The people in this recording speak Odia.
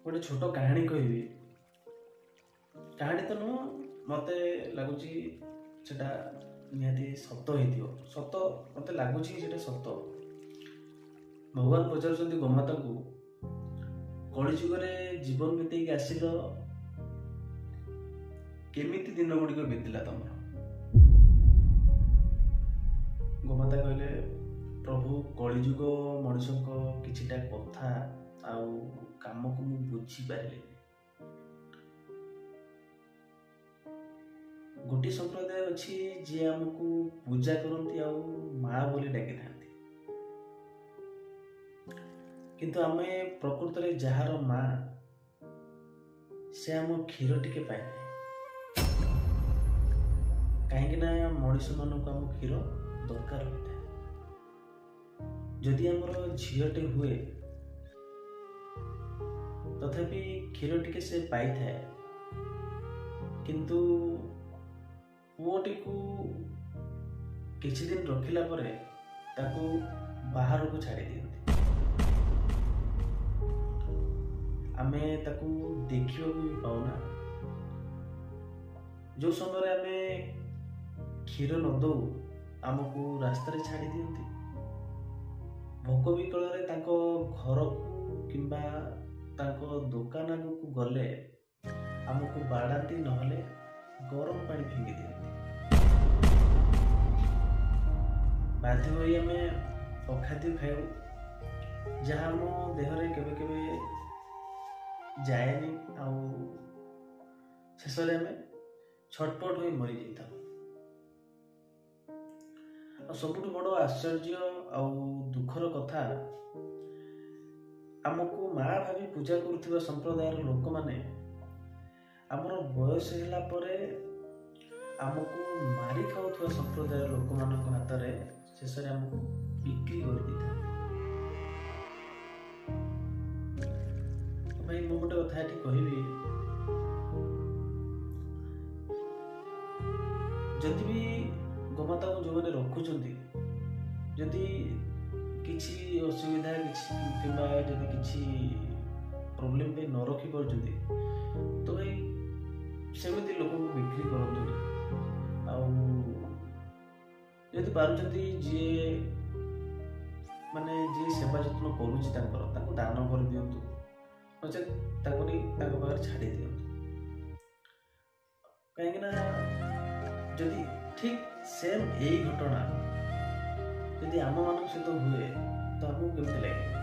ଗୋଟେ ଛୋଟ କାହାଣୀ କହିବି। କାହାଣୀ ତ ନୁହଁ, ମୋତେ ଲାଗୁଛି ସେଟା ନିହାତି ସତ ହେଇଥିବ। ସତ ମୋତେ ଲାଗୁଛି ସେଟା ସତ। ଭଗବାନ ପଚାରୁଛନ୍ତି ଗୋମାତାଙ୍କୁ, କଳିଯୁଗରେ ଜୀବନ ବିତେଇକି ଆସିଲ, କେମିତି ଦିନ ଗୁଡ଼ିକ ବିତିଲା ତମର? ଗୋମାତା କହିଲେ, ପ୍ରଭୁ, କଳିଯୁଗ ମଣିଷଙ୍କ କିଛିଟା କଥା ଆଉ କାମକୁ ମୁଁ ବୁଝିପାରିଲିନି। ଗୋଟିଏ ସମ୍ପ୍ରଦାୟ ଅଛି ଯିଏ ଆମକୁ ପୂଜା କରନ୍ତି ଆଉ ମା ବୋଲି ଡାକିଥାନ୍ତି, କିନ୍ତୁ ଆମେ ପ୍ରକୃତରେ ଯାହାର ମା, ସେ ଆମ କ୍ଷୀର ଟିକେ ପାଏ ନାହିଁ। କାହିଁକି ନା ମଣିଷମାନଙ୍କୁ ଆମ କ୍ଷୀର ଦରକାର ହୋଇଥାଏ। ଯଦି ଆମର ଝିଅଟେ ହୁଏ, ତଥାପି କ୍ଷୀର ଟିକେ ସେ ପାଇଥାଏ, କିନ୍ତୁ ପୁଅଟିକୁ କିଛି ଦିନ ରଖିଲା ପରେ ତାକୁ ବାହାରକୁ ଛାଡ଼ି ଦିଅନ୍ତି। ଆମେ ତାକୁ ଦେଖିବାକୁ ବି ପାଉନା। ଯେଉଁ ସମୟରେ ଆମେ କ୍ଷୀର ନ ଦଉ, ଆମକୁ ରାସ୍ତାରେ ଛାଡ଼ି ଦିଅନ୍ତି। ଭୋକ ବିକଳରେ ତାଙ୍କ ଘରକୁ କିମ୍ବା ତାଙ୍କ ଦୋକାନ ଆଗକୁ ଗଲେ ଆମକୁ ବାଡ଼ାନ୍ତି, ନହେଲେ ଗରମ ପାଣି ଫିଙ୍ଗି ଦିଅନ୍ତି। ବାଧ୍ୟ ହୋଇ ଆମେ ଅଖାଦ୍ୟ ଖାଉ, ଯାହା ଆମ ଦେହରେ କେବେ କେବେ ଯାଏନି, ଆଉ ଶେଷରେ ଆମେ ଛଟପଟ ହୋଇ ମରିଯାଇଥାଉ। ଆଉ ସବୁଠୁ ବଡ଼ ଆଶ୍ଚର୍ଯ୍ୟ ଆଉ ଦୁଃଖର କଥା, ଆମକୁ ମା ଭାବି ପୂଜା କରୁଥିବା ସମ୍ପ୍ରଦାୟର ଲୋକମାନେ ଆମର ବୟସ ହେଲା ପରେ ଆମକୁ ମାରି ଖାଉଥିବା ସମ୍ପ୍ରଦାୟର ଲୋକମାନଙ୍କ ହାତରେ ଶେଷରେ ଆମକୁ ବିକ୍ରି କରିଦେଇଥାନ୍ତି। ଭାଇ, ମୁଁ ଗୋଟେ କଥା ଏଠି କହିବି, ଯଦି ବି ଗୋମାତାକୁ ଯେଉଁମାନେ ରଖୁଛନ୍ତି, ଯଦି କିଛି ଅସୁବିଧା କିଛି କିମ୍ବା ଯଦି କିଛି ପ୍ରୋବ୍ଲେମ୍ ପାଇଁ ନ ରଖିପାରୁଛନ୍ତି, ତ ଭାଇ ସେମିତି ଲୋକଙ୍କୁ ବିକ୍ରି କରନ୍ତୁନି। ଆଉ ଯଦି ପାରୁଛନ୍ତି, ଯିଏ ମାନେ ଯିଏ ସେବା ଯତ୍ନ କରୁଛି ତାଙ୍କର, ତାକୁ ଦାନ କରିଦିଅନ୍ତୁ, ନଚେତ୍ ତାକୁ ନେଇ ତାଙ୍କ ପାଖରେ ଛାଡ଼ି ଦିଅନ୍ତୁ। କାହିଁକିନା ଯଦି ଠିକ୍ ସେମ୍ ଏଇ ଘଟଣା ଯଦି ଆମମାନଙ୍କ ସହିତ ହୁଏ, ତ ଆମକୁ କେମିତି ଲାଗିବ?